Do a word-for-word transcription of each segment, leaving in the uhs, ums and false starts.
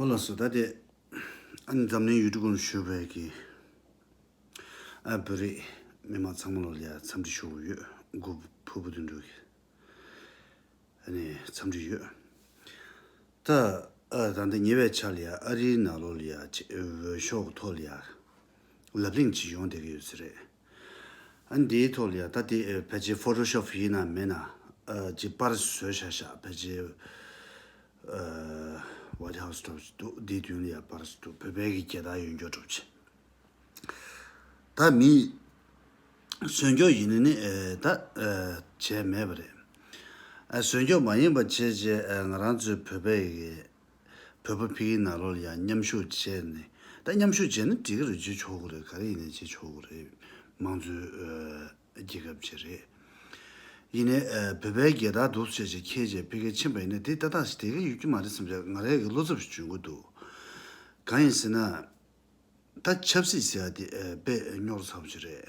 ཨོ་ལགས་སོ། ད་དེ་ཨ་ནི་འཛམ་གླིང་ཡུལ་གྲུ་ཀུན་ཞུ་བའི་གི་ཨ་བོད་རིགས་མི་མང་ཚང་མ་ལོ་ལ་ཡ་འཚམས་འདྲི་ཞུ་གི་ཡོད། གུ་ཕུར་བུ་དོན་གྲུབ་ཀྱི་ཨ་ནི་འཚམས་འདྲི་ཡོད། ད་ཨ་ད་ལྟ་ཉེ་བའི་ཆར་ལ་ཡ་ཨ་རིའི་ནང་ལོ་ལ་ཡ་ཆེ་འོས་ཤོག་གི་ཐོག་ལ་ཡ་ལབ་གླེང་ཅིག་ཡོང་བསྡད་ཀྱི་ཡོད་ས་རེད། ཨ་ནི་དེའི་ཐོག་ལ་ཡ་ད་དེ་ཨ་ཕལ་ཆེར་ཕོ་ཊོ་ཤོབ་ཡིན་ན་མེད་ན་ཨ་ཅིག་པར་བཟོས་བཞག་བཞག་ཕལ་ཆེར་ཨ་ཝའིཊ་ཧའུ་སི་འདྲ་པོ་ཅིག་འདུག་དེའི་མདུན་ལ་ཡ་པར་འདུག་བོད་པའི་གི་རྒྱལ་དར་ཡོད་འགྱོག་འདྲ་པོ་ཅིག་ད་མི་བཟོས་འགྱོག་ཡིན་ནི་ནི་ཨེ་ད་ཨེ་བྱས་མེད་པ་རེད། ཨ་བཟོས་འགྱོག་མ་ཡིན་པ་བྱས་རྗེས་ཨེ་ང་རང་ཚོའི་བོད་པའི་གི་བོད་པ་ཕ་གིའི་ནང་ལོགས་ལ་ཡང་མཉམ་ཞུགས་བྱས་ནས། ད་མཉམ་ཞུགས་བྱས་ན་འགྲིག་གི་རེད། བྱེད་ཆོག་གི་རེད། ག་རེ་ཡིན་ནའི་བྱེད་ཆོག་གི་རེད། མང་གཙོའི་ཨེ་རྒྱལ་ཁབ་ཅིག་རེད། ཡིན་ནའི་ཨེ་བོད་པའི་རྒྱལ་དར་འདུག་བྱས་བྱས་འཁྱེར་བྱས་ཕ་གིར་ཕྱིན་པ་ཡིན་ན་དེ་ཏག་ཏག་ཞིག་བསྡད་ཀྱི་ཡོད་ཀྱི་མ་རེད་བསམ་བྱས་ང་རའི་གི་བློ་འཚབ་ཞིག་འབྱུང་གི་འདུག་གང་ཡིན་ཟེར་ན། ད་ཆབ་སྲིད་ཟེར་ཡ་དེ་ཨེ་དཔེ་རྙོག་ཚ་པོ་ཅིག་རེད།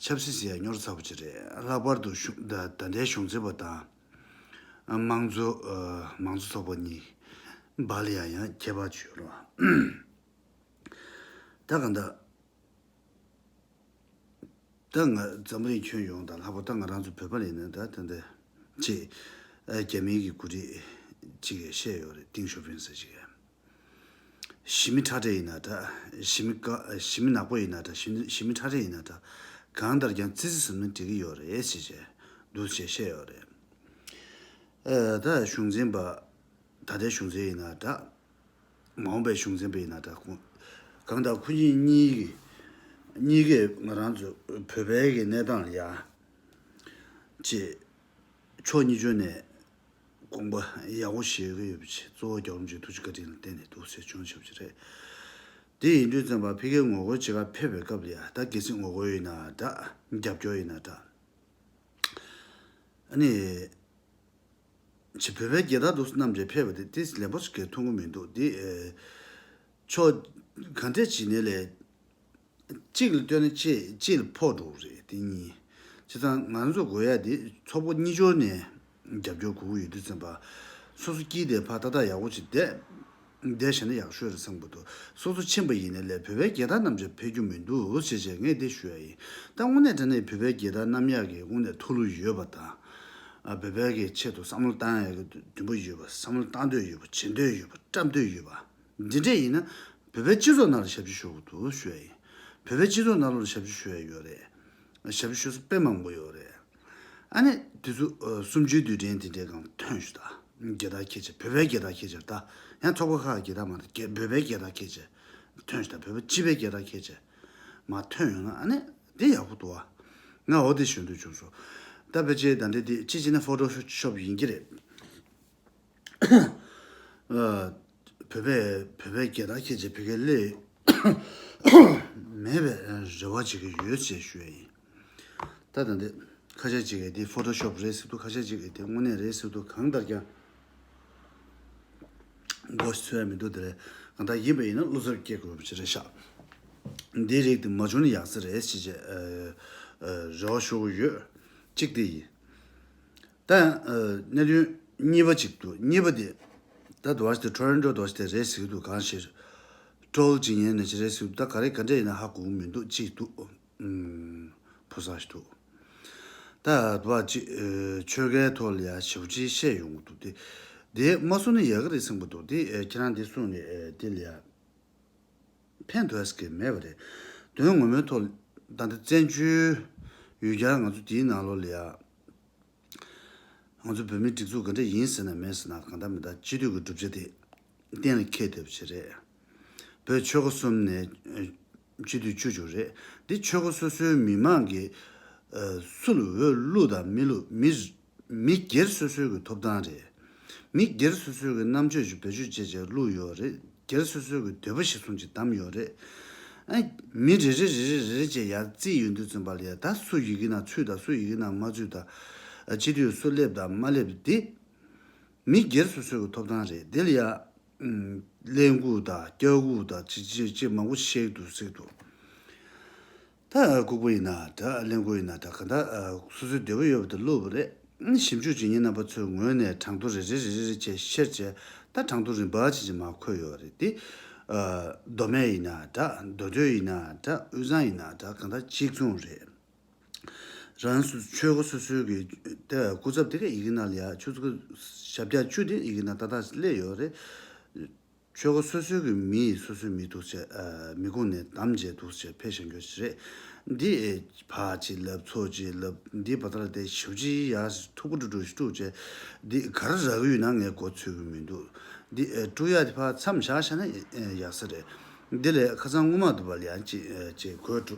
ཆབ་སྲིད་ཟེར་ཡ་རྙོག་ཚ་པོ་ཅིག་རེད། ལྷག་པར་དུ་གཞུང་ད་ད་ལྟའི་གཞུང་འཛིན་པ་དང་ཨ་དམངས་གཙོ་ཨ་མང་གཙོ་ཚོགས་པ་གཉིས་བར་ལ་ཡང་ཡང་ཁྱད་པར་ཅིག་ཡོད་རེད་བ། ད་གང་ལྟར་ད་ང་འཛམ་བུ་གླིང་ཁྱོན་ཡོངས་དང་ལྷག་པར་ད་ང་རང་ཚོ་བོད་པ་ལ་ཡིན་ན་ད་ད་ལྟ་ཅིག་ཨ་རྒྱ་མིའི་གི་འགོ་ཁྲིད་ཅིག་གིས་བཤད་ཡོད་རེད། ཏིང་ཞའོ་ཕིང་ཟེར་ཅིག་གིས། ཞི་མི་ཁྲ་ཁྲ་ཡིན་ན་འདྲ། ཞི་མི་དཀར་ཞི་མི་ནག་པོ་ཡིན་ན་འདྲ། ཞི་མི་ཞི་མི་ཁྲ་ཁྲ་ཡིན་ན་འདྲ། གང་ལྟར་ཀྱང་ཙི་ཙི་ཟིན་ན་འགྲིག་གི་ཡོད་རེད་ཟེར་བྱས་འདུག་ཅེས་བཤད་ཡོད་རེད། ཨ་ད་གཞུང་འཛིན་པ་ད་ལྟའི་གཞུང་འཛིན་ཡིན་ན་འདྲ། མ་འོངས་པའི་གཞུང་འཛིན་པ་ཡིན་ན་འདྲ། ཁོང་གང་ལྟར་ཁོ་གཉིས་གཉིས་ཀྱི་གཉིས་ཀས་ང་རང་ཚོ་བོད་པའི་གི་གནས་སྟངས་ལ་ཡ་ཅེས་ཕྱོགས་གཉིས་ཆོད་ནས་དགོངས་པ་ཡག་པོ་བཞེས་ཀྱི་ཡོད་པ་བྱས། གཙོ་བོ་རྒྱལ་བ་རིན་པོ་ཆེ་ཐུགས་རྗེ་བཀའ་དྲིན་ལ་བརྟེན་ནས་འདུག་ཟེར་བྱུང་ཆོག་པ་ཅིག་རེད། དེ་ཡིན་དུས་ཙམ་པ་ཕ་གིར་ངོ་རྒོལ་བྱེད་གར་ཕེབས་པའི་སྐབས་ལ་ཡ་ད་གལ་སྲིད་ངོ་རྒོལ་ཡིན་ན་འདྲ། རྒྱབ་སྐྱོར་ཡིན་ན་འདྲ། ཨ་ནི་ཅིག་བོད་པའི་རྒྱལ་དར་འདུག་བསྣམས་བྱས་ཕེབས་པ་དེ་ཏིས་ལན་པོ་ཞིག་གིས་མཐོང་གི་མི་འདུག་དེ་ཨེ་ཕྱོགས་ག་འདྲས་བྱས་ནས་ལས་གཅིག་ལ་བསྟོད་ན་གཅིག་གཅིག་ལ་ཕོག་འགྲོ་གི་རེད། དེ་གཉིས། བྱས་ཙང་ང་ཚོ་དགོས་ཡ་དེ་ཚོགས་པ་གཉིས་ཆོད་ནས་རྒྱབ་སྐྱོར་དགོས་ཀྱི་ཡོད་དུས་ཙམ་པ། སོ་སོ་སྐྱིད་དེ་ཕར་ཏག་ཏག་ཡག་པོ་ཅིག་བསྡད། བསྡད་བཞག་ན་ཡག་ཤོས་རེད་བསམ་གྱི་འདུག་སོ་སོ་ཕྱིན་པ་ཡིན་ནའི་ལས་བོད་པའི་རྒྱལ་དར་བསྣམས་བྱས་ཕེབས་རྒྱུ་མི་འདུག་ཞེས་བྱས་ངས་འདི་ཞུ་ཡ་ཡིན། ད་དངོས་གནས་དྲང་གནས་བོད་པའི་རྒྱལ་དར་བསྣམས་ཡག་གི་དངོས་གནས་མཐོ་ལོ་ཡོད་པ་དང་། ཨ་བོད་པའི་གི་ཆེད་དུ་བསམ་བློ་བཏང་ཡག་གི་འདུན་པ་ཡོད་པ། བསམ་བློ་བཏང་འདོད་ཡོད་པ། བྱེད་འདོད་ཡོད་པ། བཀྲམ་འདོད་ཡོད་པ། འདི་འདྲས་ཡིན་ན་བོད་པའི་སྤྱི་ཚོགས་ནང་ལ་ཞབས་ཕྱི་ཞུ་དགོས་འདུག་ཞུ་ཡ་ཡིན། བོད་པའི་སྤྱི་ཚོགས་ནང་ལོགས་ལ་ཞབས་ཕྱི་ཞུ་ཡ་ཡོད་རེད། ཞབས་ཕྱི་ཞུ་ས་དཔེ་མང་པོ་ཡོད་རེད། ཨ་ནི་དེ་ཚོ་ཨ་གསུམ་བཅུའི་དུས་དྲན་དེ་འདྲའི་སྒང་ཐོན་ཞུ་ད། རྒྱལ་དར་འཁྱེར་བྱས། བོད་པའི་རྒྱལ་དར་འཁྱེར་བྱས་ད། ཡང་ཚོགས་པ་ཁག་གི་རྒྱལ་དར་མ་གཏོགས་རྒྱ་བོད་པའི་རྒྱལ་དར་འཁྱེར་བྱས་ཐོན་ཞུ་ད། བོད་པ་སྤྱི་པའི་རྒྱལ་དར་འཁྱེར་བྱས་མར་ཐོན་ཡོང་ན་ཨ་ནི་དེ་ཡག་པོ་འདུག་ཨ། ང་འོ་དེ་ཞུ་འདོད་བྱུང་སོང་། ད་ཕལ་ཆེར་ད་འདི་དེ་ཅི་བྱས་ན་ཕོ་ཊོ་ཤོབ་ཡིན་གྱི་རེད། ཨ་བོད་པའི་བོད་པའི་རྒྱལ་དར་འཁྱེར་བྱས་བོད་སྐད་སླེབས་མེད་པའི་རེ་བ་བྱེད་ཀྱི་ཡོད་ཅེས་ཞུ་ཡ་ཡིན། ད་ད་འདི་ཁ་ཤས་ཅིག་གིས་འདི་ཕོ་ཊོ་ཤོབ་རེད་ཟེར་འདུག་ཁ་ཤས་ཅིག་གིས་འདི་དངོས་གནས་རེད་ཟེར་འདུག་གང་ལྟར་ཀྱང་མགོ་ཚོས་ཡ་མི་འདུག་དེ་རེད། གང་ལྟར་ཡིན་པ་ཡིན་ན་བློ་འཚབ་སྐྱེ་དགོས་པ་ཅིག་རེད་ཤག་འདིའི་རིགས་དེ་མ་བྱུང་ན་ཡག་ས་རེད་ཅེས་བྱས་ཨ་ཨ་རེ་བ་ཞུ་གི་ཡོད། གཅིག་དེ་ཡིན། ད་ཨ་གནད་དོན་གཉིས་པ་ཅིག་འདུག་གཉིས་པ་དེ་ད་འདུག་བ་ཞིག་དེ་ཊོ་རོན་ཊོ་འདུག་བ་ཞིག་དེ་རེད་ཟེར་གྱི་འདུག་གང་ཞིག་ཊོལ་བྱེད་མཁན་ནང་བཞིན་རེད་ཟེར་གྱི་འདུག་ད་ག་རེ་ག་འདྲ་ཡིན་ན་ཧ་གོ་གི་མི་འདུག་གཅིག་འདུག་ཨུམ་ཕོ་གསར་ཞིག་འདུག་ད་འདུག་བ་ཅིག་ཨ་ཆོལ་ཁའི་ཐོག་ལ་ཡ་ཞེ་པོ་ཅིག་བཤད་ཡོང་གི་འདུག་དེ་དེ་མ་གསུང་ན་ཡག་གི་རེད་བསམ་གྱི་འདུག་དེ་ཨ་ཁྱེད་རང་དེ་གསུངས་ནས་ཨ་དེ་ལ་ཡ། ཕན་ཐོགས་ཀྱི་མེད་པ་རེད། དོན་ངོ་མའི་ཐོག་ད་ལྟ་བཙན་བྱོལ་ཡུལ་གྱར་ང་ཚོ་དེའི་ནང་ལོགས་ལ་ཡ། ང་ཚོ་བོད་མིའི་སྒྲིག་འཛུགས་ག་འདྲ་ཡིན་ཟེར་ན་མེད་ཟེར་ན་གང་ལྟར་མི་ལྟར་སྤྱི་འཐུས་ཀྱི་གྲུབ་ཆ་དེ་གཏན་ལ་འཁེལ་བསྡད་པ་ཞིག་རེད། བོད་ཆོལ་ཁ་གསུམ་ནས་སྤྱི་འཐུས་བཅུ་བཅུ་རེད། འདི་ཆོལ་ཁ་སོ་སོའི་མི་མང་གིས་སུ་ལ་འོས་བླུགས་དང་མི་བླུགས་མི། མི་སྒེར་སོ་སོའི་གི་ཐོབ་ཐང་རེད། མི་སྒེར་སོ་སོའི་གི་རྣམ་དཔྱོད་ཅིག་བེད་སྤྱོད་བྱས་བྱས་བླུགས་ཡོད་རེད། སྒེར་སོ་སོའི་གི་འདོད་པ་གཞིར་བཟུང་ཅིག་བདམས་ཡོད་རེད། ཨ་མི་རེ་རེ་རེ་རེ་རེ་རེ་བྱས་ཡར་བརྩིས་ཡོང་དུས་ཙམ་པ་ལ་ཡ་ད་སུ་ཡི་གེ་ནང་ཚུད་དང་སུ་ཡི་གེ་ནང་མ་ཚུད་དང་། སྤྱི་འཐུས་སུ་སླེབས་དང་མ་སླེབས་དེ་མི་སྒེར་སོ་སོའི་གི་ཐོབ་ཐང་རེད། དེ་ལ་ཡ་ཨུམ་གླེན་ལྐུགས་དང་སྐྱག་ལྐུགས་དང་ཅི་ཅི་ཅི་མང་པོ་བཤད་འདུག་ཟེར་འདུག་ད་ལྐུགས་པ་ཡིན་ན་འདྲ། གླེན་ལྐུགས་ཡིན་ན་འདྲ། ག་ད་སོ་སོའི་འདོད་པ་ཡོད་པ་དེ་བླུགས་པ་རེད། ཞིབ་འཇུག་བྱེད་མཁན་རྣམ་པ་ཚོའི་ངོས་ནས་གྲངས་ཐོ་རེ་རེ་རེ་རེ་རེ་བྱས་བཤེར་བྱས། ད་གྲངས་ཐོ་རིམ་པ་བྱས་བྱས་མར་འཁོད་ཡོད་རེད་དེ། མདོ་སྨད་ཡིན་ན་འདྲ། མདོ་སྟོད་ཡིན་ན་འདྲ། དབུས་གཙང་ཡིན་ན་འདྲ། གང་ལྟར་གཅིག་མཚུངས་རེད། རང་སོ་ཆོལ་ཁ་སོ་སོའི་གི་ད་སྐུ་ཚབ་དེ་ག་ཡི་གེ་ནང་ལ་ཡ་ཆུ་ཚོད་ཞབས་བརྒྱ་བཅུ་དེ་ཡི་གེ་ནང་ཏག་ཏག་སླེབས་ཡོད་རེད། ཆོལ་ཁ་སོ་སོའི་གི་མི་སོ་སོའི་མི་འདུག་ཟེར། ཨ། མི་ཁུངས་ནས་བདམས་བྱས་འདུག་ཟེར་ཕེབས་བཞག་རྒྱུ་ཞིག་རེད། འདི་ཕར་གཅིག་ལབ། ཚུར་གཅིག་ལབ། འདི་བར་དུ་ལ་དེ་ཞེ་པོ་ཅིག་ཡ་མཐུག་པོ་འགྲོ་འགྲོ་ཞིག་དཀྲུགས་བྱས། འདི་ག་རེ་རག་གི་ཡོད་ན་ངས་མགོ་ཚོད་ཀྱི་མི་འདུག་འདི་ཨེ་དཀྲུག་ཡག་དེ་ཕར་མཚམས་བཞག་བཞག་ན་ཨེ་ཡག་ས་རེད། འདི་ལས་ཁ་སང་སྔོན་མ་དུ་བ་ལ་ཡང་ཅིག་ཨེ་ཅིག་དགོད་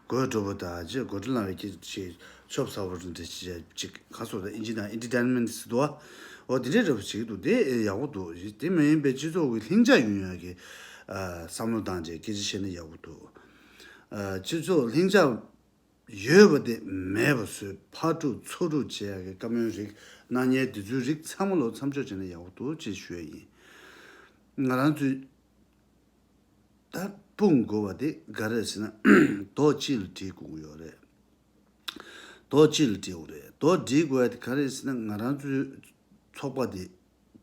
བྲོ། དགོད་བྲོ་པོ་དང་ཅིག་དགོད་བྲོ་ལངས་པའི་སྐད་ཅིག་ཆོབ་ཚ་བོ་འདྲ་ཅིག་ཅིག་ག་སོ་ད་ཨིན་ཇི་ནང་ཨེན་ཊར་ཊེན་མེན་ཊི་ཟེར་འདུག་བ། འོ་དེ་འདྲའི་འདྲ་པོ་བྱེད་ཀྱི་འདུག་དེ་ཡག་པོ་འདུག་དེ་མ་ཡིན་པའི་སྤྱི་ཚོགས་ཀྱི་ལྷིང་འཇགས་ཡོང་ཡག་གི་ཨ་བསམ་བློ་བཏང་བྱས་སྐད་ཆ་བཤད་ན་ཡག་པོ་འདུག་ཨ་སྤྱི་ཚོགས་ལྷིང་འཇགས་ཡོད་པ་དེ་མེད་པ་བཟོས། ཕར་དཀྲུག་ཚུར་དཀྲུག་བྱེད་ཡག་གི་བཀའ་མོལ་རིགས། གནང་མཁན་དེ་ཚོའི་རིགས་ཚང་མ་ལོ་མཚམས་འཇོག་བྱས་ན་ཡག་པོ་འདུག་ཅེས་ཞུ་ཡ་ཡིན། ང་རང་ཚོའི་ད་སྤུངས་དགོས་པ་དེ་ག་རེ་ཟེར་ན། རྡོག་གཅིག་ལ་སྒྲིལ་དགོས་ཀྱི་ཡོད་རེད། རྡོག་གཅིག་ལ་སྒྲིལ་དགོས་རེད། རྡོག་སྒྲིལ་དགོས་ཡ་དེ་ག་རེ་ཟེར་ན། ང་རང་ཚོའི་ཚོགས་པ་དེ་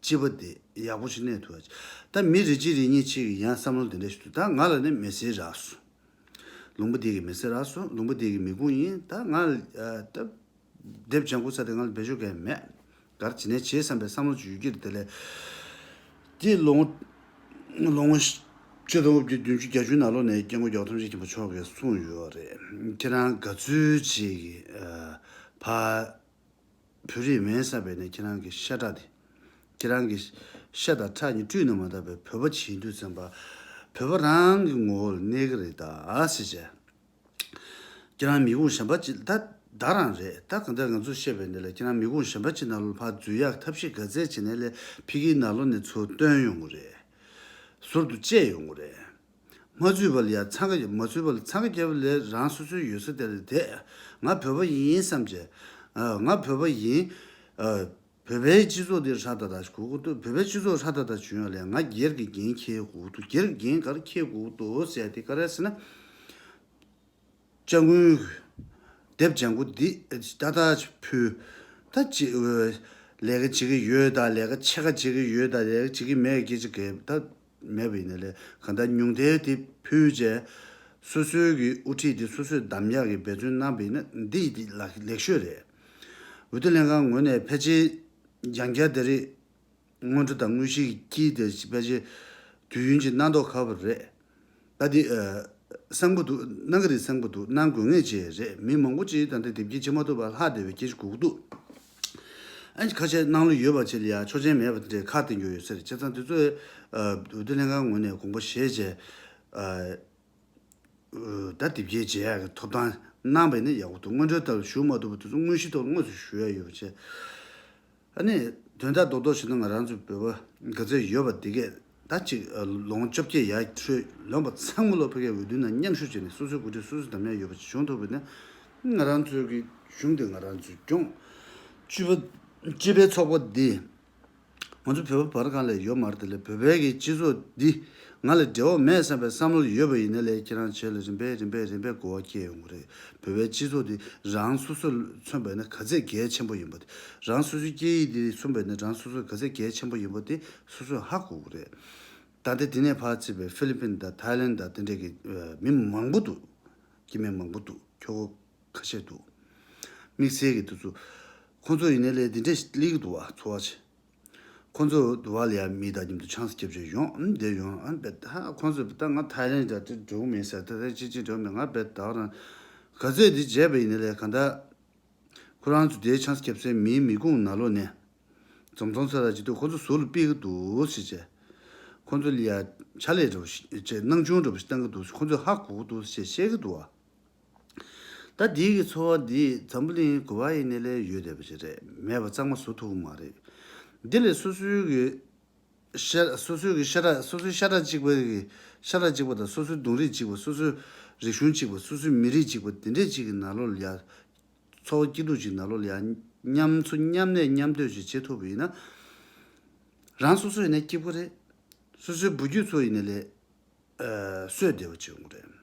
སྤྱི་པ་དེ་ཡག་པོ་ཞིག་གནས་ཐུབ་ཡ། ད་མི་རེ་གཅིག་རེ་གཉིས་གཅིག་གིས་ཡང་བསམ་བློ་དེ་འདྲ་ཞིག་འདུག་ད་ང་ལ་ནི་མི་སེར་རག་སོང་། ལུང་པ་དེ་གི་མི་སེར་རག་སོང་། ལུང་པ་དེ་གི་མི་ཁུངས་ཡིན། ད་ང་ལ་ཨ་ད་དེབ་ལྗང་ཁུ་ཟེར་དེ་ང་ལ་བེད་སྤྱོད་གང་ཡང་མེད། ག་རེ་བྱེད་ནས་བྱེད་བསམ་པའི་བསམ་བློ་ཅིག་ཡོད་ཀྱི་རེད། དེ་ལས་དེ་ལོ་ངོ་ལོ་ངོ་ཆིག་སྟོང་དགུ་བརྒྱ་བདུན་ཅུ་གྱ་བཅུ་ནང་ལོགས་ནས་སྐྱབས་མགོན་རྒྱལ་བ་ཐམས་ཅད་མཁྱེན་པ་མཆོག་གིས་གསུངས་ཡོད་རེད། ཁྱེད་རང་ག་ཚོད་ཅིག་གིས་ཨ་ཕ་བོད་རིགས་མིན་བསམ་པའི་ནས་ཁྱེད་རང་གི་ཤ་ཁྲག་དེ། ཁྱེད་རང་གི་ཤ་དང་ཁྲག་གཉིས་བཀྲུས་ནས་མ་བཏང་བའི་བོད་པ་བྱེད་དུས་ཙམ་པ། བོད་པ་རང་གི་ངོ་བོ་ལ་གནས་ཀྱི་རེད་ད་ཟེར་བྱས། ཁྱེད་རང་མི་ཁུངས་གཞན་པ་ཅིག་ད་ད་རང་རེད། ད་གང་ལྟར་ང་ཚོས་བཤད་པའི་འདི་ལ་ཁྱེད་རང་མི་ཁུངས་གཞན་པ་ཅིག་ནང་ལོགས་ཕར་འཛུལ་ཡག་ཐབས་ཤེས་ག་ཚད་བྱས་ནས་ལས་ཕ་གིའི་ནང་ལོགས་ནས་ཚུར་བཏོན་ཡོང་གི་རེད། ཟུར་དུ་བཅད་ཡོང་གི་རེད། མ་འཛུལ་བ་ལ་ཡ་འཚང་ཁ། མ་འཛུལ་བ་ལ་འཚང་ཁ་རྒྱབ་ལས་རང་སོ་སོའི་ཡོད་ས་དེ་ལ་བསྡད། ང་བོད་པ་ཡིན་བསམ་བྱས། ཨ། ང་བོད་པ་ཡིན། ཨ། བོད་པའི་སྤྱི་ཚོགས་འདི་ཧྲ་ཏག་ཏག་དགོས་ཀྱི་འདུག་བོད་པའི་སྤྱི་ཚོགས་ཧྲ་ཏག་ཏག་བྱུང་ཡོད་ལས་ང་སྒེར་གྱི་འགན་འཁྱེར་དགོས་ཀྱི་འདུག་སྒེར་གྱི་འགན་ག་རེ་འཁྱེར་དགོས་ཀྱི་འདུག་ཟེར་དེ་ག་རེ་ཟེར་ན། སྐྱབས་མགོན་དེབ་ལྗང་ཁུ་འདི་ཏག་ཏག་ཅིག་ཕུལ། ད་ཅིག་ལས་ཀ་བྱེད་ཀྱི་ཡོད་དང་། ལས་ཀ་ཕྱེད་ཀ་བྱེད་ཀྱི་ཡོད་དང་། ལས་ཀ་བྱེད་ཀྱི་མེད་སྐད་ཆ་གས་ད་མེད་པ་ཡིན་ན་ལས། གང་ལྟར་ཉུང་མཐའི་དེ་ཕུལ་བྱས། སོ་སོའི་གི་དབུ་ཁྲིད་དེ་སོ་སོས་འདམ་ཡག་གི་འབད་བརྩོན་གནང་པ་ཡིན་ན་འདི་ཡི་དེ་ལ་ལེགས་ཤོས་རེད། འོས་བསྡུ་ལྷན་ཁང་ངོས་ནས་ཕལ་ཆེར་ཡང་བསྐྱར་ད་རེས་སྔོན་འགྲོ་དང་དངོས་གཞིའི་དཀྱིལ་དེ་ཕལ་ཆེར་དུས་ཡུན་ཅིག་གནང་མདོག་ཁ་པོ་རེད། ད་འདི་ཨ་གསང་པོ་འདུག་གནང་གི་རེད། གསང་པོ་འདུག་གནང་དགོས་ངེས་ཅིག་རེད། མི་མང་པོ་ཅིག་ད་ལྟ་དེབ་སྐྱེལ་བྱེད་མ་ཐུབ་པར་ལྷག་བསྡད་པའི་སྐད་ཆ་གོ་གི་འདུག་ཨ་ནི་ཁ་ཤས་གནང་ལོ་ཡོད་པ་ཅིག་ལ་ཡ་ཆོག་མཆན་མེད་པ་དེ་འདྲའི་ཁ་གཏད་རྒྱུ་ཡོད་ས་རེད། བྱས་ཙང་དེ་ཚོས་ཨ་འོས་བསྡུ་ལྷན་ཁང་ངོས་ནས་དགོངས་པ་བཞེས་བྱས། ཨ་ད་དེབ་སྐྱེལ་བྱེད་ཡག་གི་ཐོབ་ཐང་གནང་བས་ནི་ཡག་པོ་འདུག་སྔོན་འགྲོའི་ཐོག་ལ་ཞུ་མ་ཐུབ་པ་དེ་ཚོ་དངོས་གཞིའི་ཐོག་ལ་དངོས་སུ་ཞུ་ཡ་ཡོད་པ་བྱས། ཨ་ནི་དོན་དག་རྡོག་རྡོག་བྱས་ན་ང་རང་ཚོའི་བོད་པ་ག་ཚོད་ཡོད་པ་འདི་གས་ད་ཅིག་ལོ་ངོ་བཅོ་བརྒྱད་ཡར་ཁྲོད་ལོན་པ་ཚང་མ་ལོ་ཕ་གིའི་འོས་བསྡུ་ནང་མཉམ་ཞུགས་བྱས་ནས་སོ་སོའི་འགོ་ཁྲིད་སོ་སོས་འདེམས་ཡ་ཡོད་པ་ཅིག་བྱུང་ཐུབ་པ་ཡིན་ན། ང་རང་ཚོའི་གི་གཞུང་འདི་ང་རང་ཚོས་སྐྱོང་། སྤྱི་པ་སྤྱི་པའི་ཚོགས་པ་འདི་ང་ཚོ་བོད་པ་བར་གང་ལས་ཡོད་མ་རེད། དེ་ལས་བོད་པའི་གི་སྤྱི་ཚོགས་འདི་ང་ལ་འབྲེལ་བ་མེད་བསམ་པའི་བསམ་བློ་ཡོད་པ་ཡིན་ན་ལས་ཁྱེད་རང་བྱས་ལ་རིམ་པས་རིམ་པས་རིམ་པས་གོ་བ་སྐྱེ་ཡོང་གི་རེད། བོད་པའི་སྤྱི་ཚོགས་འདི་རང་སོ་སོ་ལ་མཚོན་པ་ཡིན་ན་ག་ཚད་གལ་ཆེན་པོ་ཡིན་པ་དེ། རང་སོ་སོའི་སྐད་ཡིག་འདི་མཚོན་པ་ཡིན་ན་རང་སོ་སོ་ག་ཚད་གལ་ཆེན་པོ་ཡིན་པ་དེ་སོ་སོས་ཧ་གོ་གི་རེད། ད་ལྟ་འདི་ནས་ཕར་ཚུད་པའི་ཧྥི་ལི་པིན་དང་ཐའི་ལན་དང་དེ་འདྲས་ཀྱི་ཨ་མི་མང་པོ་འདུག་སྐྱེ་དམན་མང་པོ་འདུག་ཁྱོ་ག་ཁ་ཤས་འདུག་དམིགས་བསལ་གྱི་དེ་ཚོ། ཁོང་ཚོ་ཡིན་ནའི་ལས་འདི་འདྲས་སླེབས་ཀྱི་འདུག་བ། ཚོར་བ་བྱེད། ཁོང་ཚོ་འདུག་བ་ལ་ཡ་མི་དང་མཉམ་དུ་ཆང་ས་རྒྱབ་བྱས་ཡོང་། ཨ་ནི་འདིར་ཡོང་། ཨ་ནི་བེད་ད་ཁོང་ཚོས་ད་ང་ཐའི་ལན་དང་དེ་འགྲོ་གི་མིན་ཟེར། ད་ད་ཅི་ཅི་འགྲོ་མེད། ང་བེད་ད་རང་ག་ཚོད་འདི་བྱས་པ་ཡིན་ནའི་ལས་གང་ལྟར། ཁོ་རང་ཚོ་དེའི་ཆང་ས་རྒྱབ་སའི་མིའི་མི་ཁུངས་ནང་ལོགས་ནས་འཛོམས་འཛོམས་ས་ར་ཅིག་འདུག་ཁོ་ཚོ་ཟུར་ལ་ཕུད་ཀྱི་འདུག་ཟེར་བྱས། ཁོ་ཚོ་ལ་ཡ་ཕྱག་ལས་འདྲ་པོ་ཞིག་བྱས། སྣང་ཆུང་འདྲ་པོ་ཞིག་བཏང་གི་འདུག་ཁོ་ཚོས་ཧ་གོ་གི་འདུག་ཟེར་བཤད་ཀྱི་འདུག་བ། ད་འདི་གི་ཚོར་བ་འདི་འཛམ་བུ་གླིང་ག་པར་ཡིན་ནའི་ལས་ཡོད་བསྡད་པ་ཞིག་རེད། མེད་པ་གཙང་མ་བཟོ་ཐུབ་ཀྱི་མ་རེད། འདི་ལས་སོ་སོའི་གི་ཤ་སོ་སོའི་གི་ཤ་ཁྲག་སོ་སོའི་ཤ་ཁྲག་གཅིག་པ་གི་ཤ་ཁྲག་གཅིག་པ་དང་། སོ་སོའི་གདོང་རིས་གཅིག་པ། སོ་སོའི་རིག་གཞུང་གཅིག་པ། སོ་སོའི་མི་རིགས་གཅིག་པ། དེ་འདྲས་གཅིག་གི་ནང་ལོགས་ལ་ཡ་ཚོར་བ་སྐྱིད་སྡུག་ཅིག་ནང་ལོགས་ལ་ཡ་མཉམ་འཚོ་མཉམ་གནས་མཉམ་སྡོད་ཅིག་བྱེད་ཐུབ་པ་ཡིན་ན། རང་སོ་སོ་ཡིན་ན་སྐྱིད་པོ་རེད། སོ་སོའི་བུ་རྒྱུད་ཚོ་ཡིན་ན་ལས་ཨ་གསོས་བདེ་བོ་བྱེད་ཡོང་གི་རེད།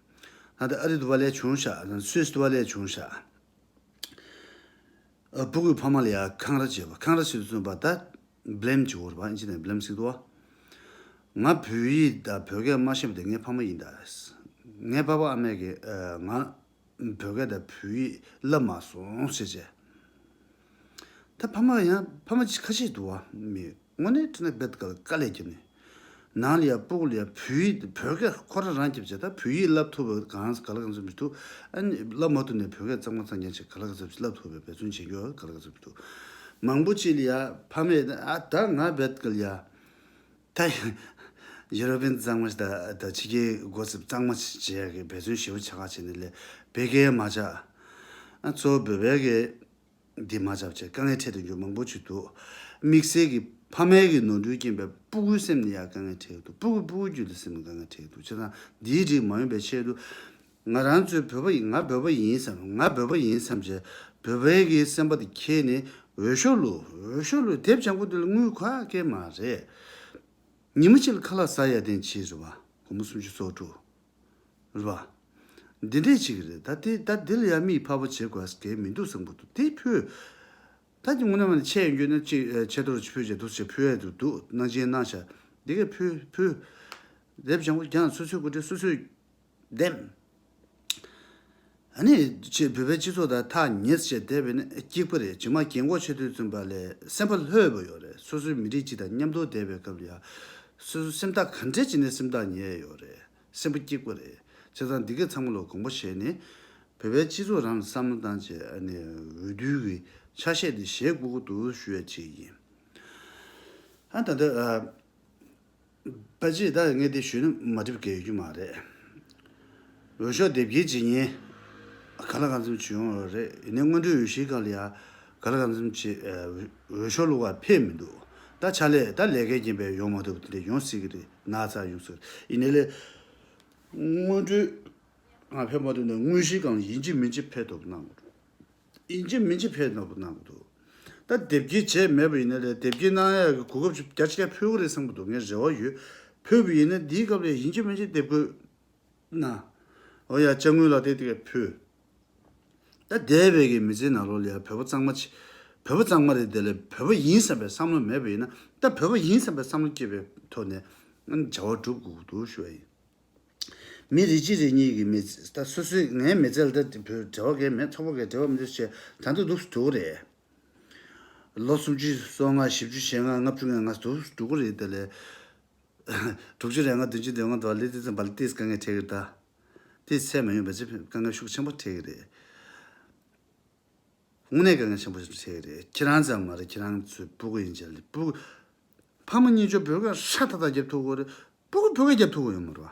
ད་ལྟ་ཨ་རི་དུ་བ་ལས་བྱུང་ཤག་སུད་སི་དུ་བ་ལས་བྱུང་ཤག་ཨ། སྤུ་གུའི་ཕ་མ་ལ་ཡ་འཁང་ར་བྱེད་པ། འཁང་ར་བྱེད་དུས་ཙམ་པ་ད་བླེམ་བྱེད་དགོས་རེད་པ། ཨིན་ཇི་ནས་བླེམ་ཟེར་འདུག་བ། ང་བོད་ཡིག་དང་བོད་སྐད་མ་ཤེས་པ་དེ་ངའི་ཕ་མ་ཡིན་ད། ངའི་པ་ཕ་ཨ་མས་ཀྱིས་ཨ། ང་བོད་སྐད་དང་བོད་ཡིག་བསླབ་མ་སོང་ཟེར་བྱས། ད་ཕ་མ་ཡང་ཕ་མ་ཅིག་ཁ་ཤས་འདུག་བ། མི་དངོས་གནས་དྲང་གནས་རྦད་དཀའ་ལས་བརྒྱབ་ནས། ནང་ལ་ཡ་སྤུ་གུ་ལ་ཡ་བོད་ཡིག་བོད་སྐད་ཁོ་རང་རང་བརྒྱབ་བྱས། ད་བོད་ཡིག་བསླབ་ཐུབ་པ་གང་ག་ལ་གང་འཚམ་ཞིག་འདུག་ཨ་ནི་བསླབ་མ་ཐུབ་ནས་བོད་སྐད་གཙང་མ་གཙང་རྐྱང་ཅིག་ག་ལ་གང་འཚམ་ཞིག་བསླབ་ཐུབ་པའི་འབད་བརྩོན་བྱེད་རྒྱུ་ག་ལ་གང་འཚམ་ཞིག་འདུག་མང་པོ་ཅིག་ལ་ཡ་ཕ་མས་ཨ་ད་ང་རྦད་དཀའ་ལས་ཡ། ད་ཡུ་རོ་པན་གཙང་མ་ཞིག་ད་ད་ཕྱི་རྒྱལ་སྒོ་སེབ་གཙང་མ་ཞིག་བྱེད་ཡ་གི་འབད་བརྩོན་ཞེ་པོ་བྱ་ག་བྱས་ནས་ལས་བོད་སྐད་མ་བྱ། ཨ་གཙོ་བོ་བོད་པའི་གི་འདི་མ་བྱ་བྱས་དཀའ་ངལ་འཕྲད་དུ་འགྱུར་མང་པོ་ཅིག་འདུག་དམིགས་བསལ་གྱི་ཕ་མའི་གི་ནོར་འཁྲུལ་རྐྱེན་པས་སྤུ་གུའི་སེམས་ནི་ཡང་དཀའ་ངལ་འཕྲད་ཀྱི་འདུག་སྤུ་གུ་སྤུ་གུ་རྒྱུད་ལ་སེམས་ནི་དཀའ་ངལ་འཕྲད་ཀྱི་འདུག་བྱས་ཙང་འདིའི་རིགས་མ་ཡོང་པའི་ཆེད་དུ། ང་རང་ཚོའི་བོད་པ་ཡིན། ང་བོད་པ་ཡིན་བསམ། ང་བོད་པ་ཡིན་བསམ་བྱས་བོད་པའི་གི་སེམས་པ་དེ་ཁྱེར་ནས་འོས་ཤོག་བླུགས། འོས་ཤོག་བླུགས། དེབ་ལྗང་ཁུ་དེ་ལ་དངུལ་ག་གེ་མ་རེད། ཉི་མ་གཅིག་ལ་ཁ་ལག་ཟ་ཡ་དེ་ཅིག་རེད་བ། སྒོར་མོ་སུམ་ཅུ་སོ་དྲུག་རེད་བ། འདི་འདྲས་ཅིག་རེད། ད་དེ་ད་འདི་ལ་ཡ་མིག་ཕར་པོ་བྱེད་དགོས་གལ་མི་འདུག་བསམ་གི་འདུག་དེ་ཕུལ། ད་ཀྱི་དངོས་གནས་མ་ནས་ཆད་ཡོང་རྒྱུ་ན་ཅིག་ཆད་ཐོར་ཅིག་ཕུལ་བྱས་འདུག་ཟེར་ཕུལ་ཡ་འདུག་འདུག་གནང་སྦྱིན་གནང་བྱ། འདི་གས་ཕུལ་ཕུལ། དེབ་ལྗང་ཁུ་རྒྱང་སོ་སོའི་འགོ་ཁྲིད་སོ་སོས་འདེམས། ཨ་ནི་ཅིག་བོད་པའི་སྤྱི་ཚོགས་དང་ཐག་ཉེ་ས་བྱས་བསྡད་པས་ན་སྐྱིད་པོ་རེད། རྗེས་མ་རྒན་གོག་ཆགས་དུས་ཙམ་པ་ལས་སེམས་པ་ལྷོད་པོ་ཡོད་རེད། སོ་སོའི་མི་རིགས་སྤྱི་དང་མཉམ་དུ་བསྡད་པའི་སྐབས་ལ་ཡ། སོ་སོའི་སེམས་ཐག་ག་འདྲས་བྱས་ནས་སེམས་ཐག་ཉེ་ཡོད་རེད། སེམས་པ་སྐྱིད་པོ་རེད། བྱས་ཙང་འདི་གས་ཚང་མ་ལ་དགོངས་པ་བཞེས་ནས། བོད་པའི་སྤྱི་ཚོགས་རང་ལ་བསམ་བློ་བཏང་བྱས་ཨ་ནི་འོས་བསྡུ་གི་ཆ་ཤས་འདི་བཞེས་དགོས་ཀྱི་འདུག་ཞུ་ཡ་ཅིག་ཡིན། ཨ་ད་ལྟ་ཨ། ཕལ་ཆེར་ད་ངས་དེ་ཞུས་ན་མ་འགྲིག་གི་ཡོད་རྒྱུ་མ་རེད། འོས་ཤོག་དེབ་སྐྱེལ་བྱེད་མཁན་ག་ལ་གང་འཚམ་བྱུང་ཡོད་རེད། ཡིན་ནའི་སྔོན་འགྲོའི་འོས་གཞིའི་སྒང་ལ་ཡ་ག་ལ་གང་འཚམ་བྱེད། ཨ། འོས་ཤོག་བླུག་པར་ཕེབས་མི་འདུག་ད་ཕྱག་ལས་ད་ལས་ཀའི་རྐྱེན་པས་ཡོང་མ་ཐུབ་པ་དེ་འདྲ་ཡོང་སྲིད་ཀྱི་རེད། ན་ཚ་ཡོང་སྲིད། ཡིན་ནའི་ལས་སྔོན་འགྲོའི་ང་ཕེབས་མ་ཐུབ་ནའི་དངོས་གཞིའི་སྒང་ལ་ཡིན་གཅིག་མིན་གཅིག་ཕེབས་ཐུབ་གནང་དགོས། ཡིན་གཅིག་མིན་གཅིག་ཕེབས་གནང་དགོས་གནང་གི་འདུག་ད་དེབ་སྐྱེལ་བྱས་མེད་པ་ཡིན་ན་ལས་དེབ་སྐྱེལ་གནང་ཡག་གི་གོ་སྐབས་ཅིག་བརྒྱ་ཆ་བརྒྱ་ཕུལ་གི་རེད་བསམ་གི་འདུག་ངས་རེ་བ་ཡོད། ཕུལ་བ་ཡིན་ན་འདིའི་སྐབས་ལ་ཡིན་གཅིག་མིན་གཅིག་དེབ་འགོད་གནང་། འོ་ཡ་ཅ་དངུལ་ལག་དེབ་དེ་ག་ཕུལ། ད་འདས་པའི་གི་མི་ཚེའི་ནང་ལོགས་ལ་ཡ་བོད་པ་གཙང་མ་ཅིག་བོད་པ་གཙང་མ་རེད། དེ་ལས་བོད་པ་ཡིན་བསམ་པའི་བསམ་བློ་མེད་པ་ཡིན་ན། ད་བོད་པ་ཡིན་བསམ་པའི་བསམ་བློ་སྐྱེས་པའི་ཐོག་ནས་བྱ་བ་སྒྲུབ་དགོས་ཀྱི་འདུག་ཞུ་བ་ཡིན། མི་རེ་གཅིག་རེ་གཉིས་ཀྱི་མི་ཚེ། ད་སོ་སོའི་ངའི་མི་ཚེ་ལ་ད་བོད་འབྲེལ་བ་གང་ཡང་མེད། ཚོགས་པ་གང་འབྲེལ་བ་མེད་ཟེར་བྱས་ད་ལྟ་འདུག་སེ་འགྲོ་གི་རེད། ལོ་སུམ་ཅུ་སོ་ལྔ། བཞི་བཅུ་ཞེ་ལྔ། ལྔ་བཅུ་ང་ལྔ་འདུག་སེ་འགྲོ་གི་རེད། དེ་ལས་དྲུག་ཅུ་རེ་ལྔ། བདུན་ཅུ་དོན་ལྔ་འདུག་ལས་དེ་ཙམ་པ་ལ་ཏིས་དཀའ་ངལ་འཕྲད་ཀྱི་རེད། ད་ཏིས་ཚད་མ་ཡོང་བའི་ཚེ་དཀའ་ངལ་ཤུགས་ཆེན་པོ་འཕྲད་ཀྱི་རེད། དངོས་གནས་དཀའ་ངལ་ཆེན་པོ་ཞིག་འཕྲད་ཀྱི་རེད། ཁྱེད་རང་ཙམ་མ་རེད། ཁྱེད་རང་ཚོའི་སྤུ་གུ་ཡིན་ཆ་ལ་སྤུ་གུ། ཕ་མ་གཉིས་ཆ་བོད་སྐད་ཧྲ་ཐག་ཐག་རྒྱབ་ཐུབ་ཀྱི་རེད། སྤུ་གུ་བོད་སྐད་རྒྱབ་ཐུབ་ཀྱི་ཡོད་མ་རེད་བ།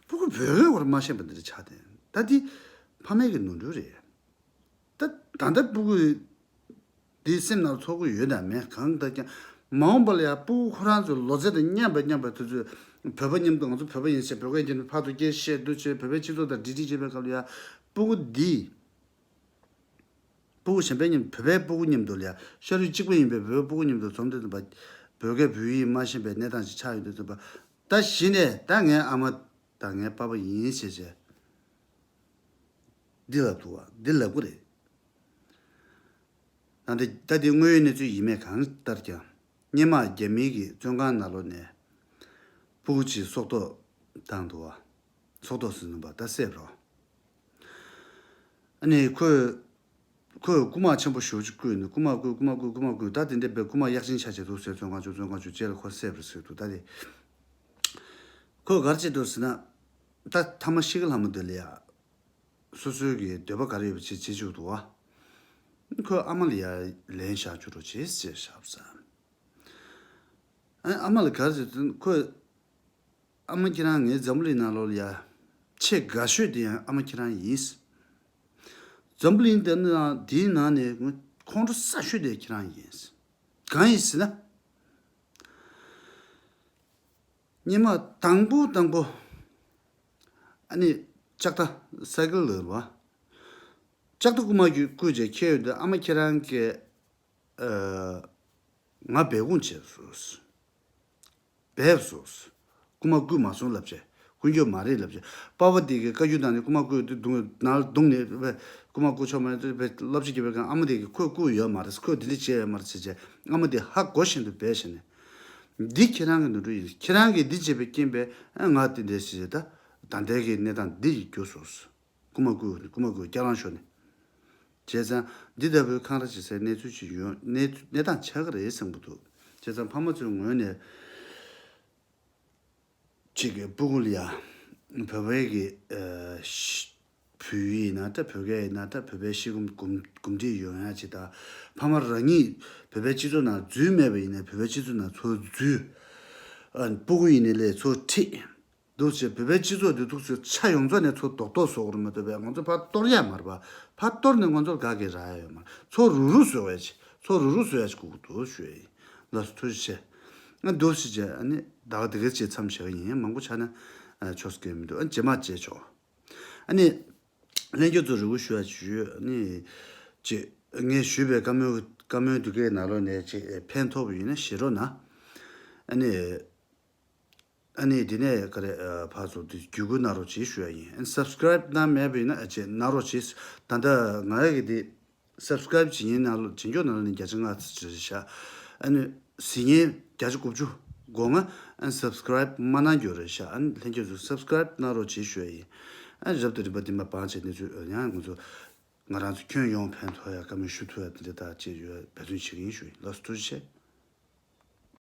སྤུ་གུ་བོད་སྐད་སྐོར་མ་ཤེས་པ་འདི་འདྲ་ཆགས་བསྡད། ད་འདི་ཕ་མའི་གི་ནོར་འཁྲུལ་རེད། ད་ད་ལྟ་སྤུ་གུ་འདི་སེམས་ནང་ཚོར་གི་ཡོད་དམ་མེད་གང་ལྟར་ཀྱང་། མ་འོངས་པ་ལ་ཡང་སྤུ་གུ་ཁོ་རང་ཚོའི་ལོ་ཚད་དང་མཉམ་པ་མཉམ་པ་དུས་ཚོད་བོད་པ་མཉམ་དུ། ང་ཚོ་བོད་པ་ཡིན་ཟེར་བོད་སྐད་རྒྱབ་ནས་ཕར་ཚུར་སྐད་བཤད་འདུག་བྱས། བོད་པའི་སྤྱི་ཚོགས་དང་འབྲེལ་འདྲིས་བྱེད་པའི་སྐབས་ལ་ཡང་སྤུ་གུ་འདི། སྤུ་གུ་གཞན་པའི་མཉམ། བོད་པའི་སྤུ་གུ་མཉམ་དུ་ལ་ཡ་ཤ་རུས་གཅིག་པ་ཡིན་པའི་བོད་པའི་སྤུ་གུ་མཉམ་དུ་འཛོམས་དུས་ཙམ་པ། བོད་སྐད་བོད་ཡིག་མ་ཤེས་པའི་གནས་སྟངས་ཤིག་ཆགས་ཡོང་དུས་ཙམ་པ། ད་གཞི་ནས་ད་ངའི་ཨ་མ་དང་ངའི་པ་ཕ་ཡིན་ཞེས་བྱས། འདི་ལབ་ཐུབ་བ། འདི་ལབ་དགོས་རེད། ད་འདི་ད་འདི་དངོས་ཡོད་གནས་ཚུལ་ཡིན་མིན་གང་ལྟར་ཀྱང་། སྔོན་མ་རྒྱ་མིའི་གི་བཙོན་ཁང་ནང་ལོགས་ནས་སྤུ་གུ་གཅིག་སྲོག་ཐོག་བཏང་འདུག་བ། སྲོག་ཐོག་ཟེར་ནུས་པ་ད་བསད་པ་རེད། ཨ་ནི་ཁོས་ཁོས་རྐུ་མ་ཆེན་པོ་ཞེ་པོ་ཅིག་བརྐུས་ནས། རྐུ་མ་བརྐུས། རྐུ་མ་བརྐུས། རྐུ་མ་བརྐུས། ད་དེ་འདྲ་བས་རྐུ་མ་གཡག་ཆེན་ཆགས་བྱས་འདུག་ཟེར། བཙོན་ཁང་ཆུང་། བཙོན་ཁང་ཆུང་རྗེས་ལ་ཁོ་བསད་པ་རེད་ཟེར་འདུག་ད་དེ་ཁོས་ག་རེ་བྱས་འདུག་ཟེར་ན། ད་ཐ་མ་ཤི་ཀ་ལྷ་མོ་དེ་ལ་ཡ་སོ་སོའི་གི་འདོད་པ་ག་རེ་ཡོད་པ་ཅིག་བྱེད་བཅུག་འདུག་བ། ཁོས་ཨ་མ་ལ་ཡ་ལན་བཞག་བཅུག་རོགས་བྱེད་ཟེར་བཞག་པ་ཟེར། ཨ་ཨ་མ་ལ་ག་རེ་ཟེར་དུས། ཁོས། ཨ་མ་ཁྱེད་རང་ངའི་འཛམ་བུ་གླིང་ནང་ལོགས་ལ་ཡ་ཆེས་དགའ་ཤོས་དེ་ཡང་ཨ་མ་ཁྱེད་རང་ཡིན། འཛམ་བུ་གླིང་འདི་ནང་འདིའི་ནང་ནས་ཁོང་ཁོང་ཁྲོ་ཟ་ཤོས་དེ་ཁྱེད་རང་ཡིན། གང་ཡིན་ཟེར་ན། སྔོན་མ་དང་པོ་དང་པོ། ཨ་ནི་ལྕགས་རྟ་སའི་ཀལ་ལ་རེད་བ། ལྕགས་རྟ་རྐུ་མ་རྐུས་བྱས་ཁྱེར་ཡོང་དུས་ཨ་མ་ཁྱེད་རང་གིས། ཨ། ང་སྦས་སྐུང་བྱས་སོང་། སྦས་སོང་། རྐུ་མ་རྐུས་མ་སོང་ལབ་བྱས། བསྐུར་རྒྱུ་མ་རེད་ལབ་ཅིག་པ་ཕ་དེ་གི་བཀའ་བཀྱོན་བཏང་ནས་རྐུ་མ་རྐུས་དེ་བརྡུངས་ནང་ལ་བརྡུངས་ནས་རྐུ་མ་རྐུ་ཆོག་མ་རེད་དེ་བསླབ་བྱ་རྒྱབ་པའི་སྒང་ཨ་མ་དེ་གི་ཁོས་རྐུ་ཡོད་མ་རེད། ཁོས་དེ་འདྲ་བྱས་ཡོད་མ་རེད་ཟེར་བྱས་ཨ་མ་དེ་ཧ་གོ་བཞིན་དུ་བསྡད་བྱས་ནས། འདི་ཁྱེད་རང་གི་ནོར་འཁྲུལ་ཡིན། ཁྱེད་རང་གིས་འདི་བྱས་པའི་རྐྱེན་པས་ཨ་ང་དེ་འདྲ་ཞིག་ད་ད་ལྟའི་གི་གནས་སྟངས་འདི་ཡིས་གྱུར་སོང་། རྐུ་མ་རྐུས་རྐུ་མ་རྐུས་སྐྱག་རང་ཤོར་ནས། བྱས་ཙང་འདི་ལྟ་བུའི་འཁང་ར་བྱེད་སའི་གནས་ཚུལ་ཅིག་ཡོང་གནས་གནས་སྟངས་ཆགས་ཀྱི་རེད་བསམ་གྱི་འདུག་བྱས་ཙང་ཕ་མ་ཚོའི་ངོས་ནས་ཅིག་གི་སྤུ་གུ་ལ་ཡ་བོད་པའི་གི་ཨ་ཤི་བོད་ཡིག་ཡིན་ན་འདྲ། བོད་སྐད་ཡིན་ན་འདྲ། བོད་པའི་ཤེས་ཡོན་གོམས་གོམས་འདྲིས་ཡོང་ཡ་ཅིག་དང་། ཕ་མ་རང་ཉིད་བོད་པའི་སྤྱི་ཚོགས་ནང་འཛུལ་མེད་པ་ཡིན་ན་བོད་པའི་སྤྱི་ཚོགས་ནང་ཚུར་འཛུལ། ཨ་སྤུ་གུ་ཡིན་ནའི་ལས་ཚུར་ཁྲིད། འདུག་བྱས་བོད་པའི་སྤྱི་ཚོགས་འདི་ཐུག་ཚོའི་ཆ་ཡོངས་རྫོགས་ནས་ཚུར་རྡོག་རྡོག་བཟོ་དགོས་རེད་མ་གཏོགས་པའི་ང་ཚོ་ཕར་གཏོར་ཡ་མ་རེད་པ། ཕར་གཏོར་ནས་ང་ཚོར་དགའ་གི་རག་ཡ་ཡོད་མ་རེད། ཚུར་རུག་རུག་བཟོ་བའི་ཆེད། ཚུར་རུག་རུག་བཟོ་ཡ་ཞིག་དགོས་ཀྱི་འདུག་ཞུ་ཡ་ཡིན། ལགས་སོ་ཐུགས་རྗེ་ཆེ། ཨ་འདུག་སེ་བྱས་ཨ་ནི་ད་ག་དེ་ག་ཅིག་མཚམས་བཞག་གི་ཡིན། མང་པོ་ཆགས་ན་ཨ་ཆོག་སྐད་མི་འདུག་ཨ་རྗེས་མ་བྱས་ཆོག་ཨ་ནི་ལྷན་རྒྱས་ཚོ་རེ་སྐུལ་ཞུ་ཡ་ཞུ། ཨ་ནི་ཅིག་ངས་ཞུས་པའི་བཀའ་མོལ་བཀའ་མོལ་འདི་གའི་ནང་ལོགས་ནས་ཅིག་ཕན་ཐོགས་པ་ཡིན་ན་བཞེས་རོགས་གནང་། ཨ་ནི། ཨ་ནི་དེ་ནས་ག་རེ་ཨ་ཕར་ཚུར་དེ་བརྒྱུད་སྐུར་གནང་རོགས་གྱིས་ཞུ་ཡ་ཡིན། ཨ་ནི་སབ་སི་ཀ་རེབ་གནང་མེད་པ་ཡིན་ན་ཨ་ཅེ་གནང་རོགས་གྱིས། ད་ལྟ་ང་རང་གི་དེ་སབ་སི་ཀ་རེབ་བྱེད་མཁན་ནང་ལོགས་བྱེད་མཁན་ནང་ལོགས་ནས་བརྒྱ་ཆ་ལྔ་ཙམ་རེད་ཤག་ཨ་ནི་གཟིགས་མཁན་བརྒྱ་ཆ་དགུ་བཅུ་སྒོ་ང་ཨ་ནི་སབ་སི་ཀ་རེབ་མ་གནང་རྒྱུ་རེད་ཤག་ཨ་ནི་ལྷན་རྒྱས་ཚོས་སབ་སི་ཀ་རེབ་གནང་རོགས་གྱིས་ཞུ་ཡ་ཡིན། ཨ་ནི་རབ་ཏུ་རིམ་པ་འདི་མ་སྤང་བྱས་གནས་ཚུལ་ཡང་ང་ཚོ་ང་རང་ཚོ་ཁྱོན་ཡོངས་ཕན་ཐོགས་ཡ་བཀའ་མོལ་ཞུ་ཐུབ་ཡ་དེ་འདྲ་ད་ཅེས་ཡོད་འབད་བརྩོན་བྱེད་ཀྱི་ཡིན་ཞུ་ཡིན། ལགས་སོ་ཐུགས་རྗེ་ཆེ།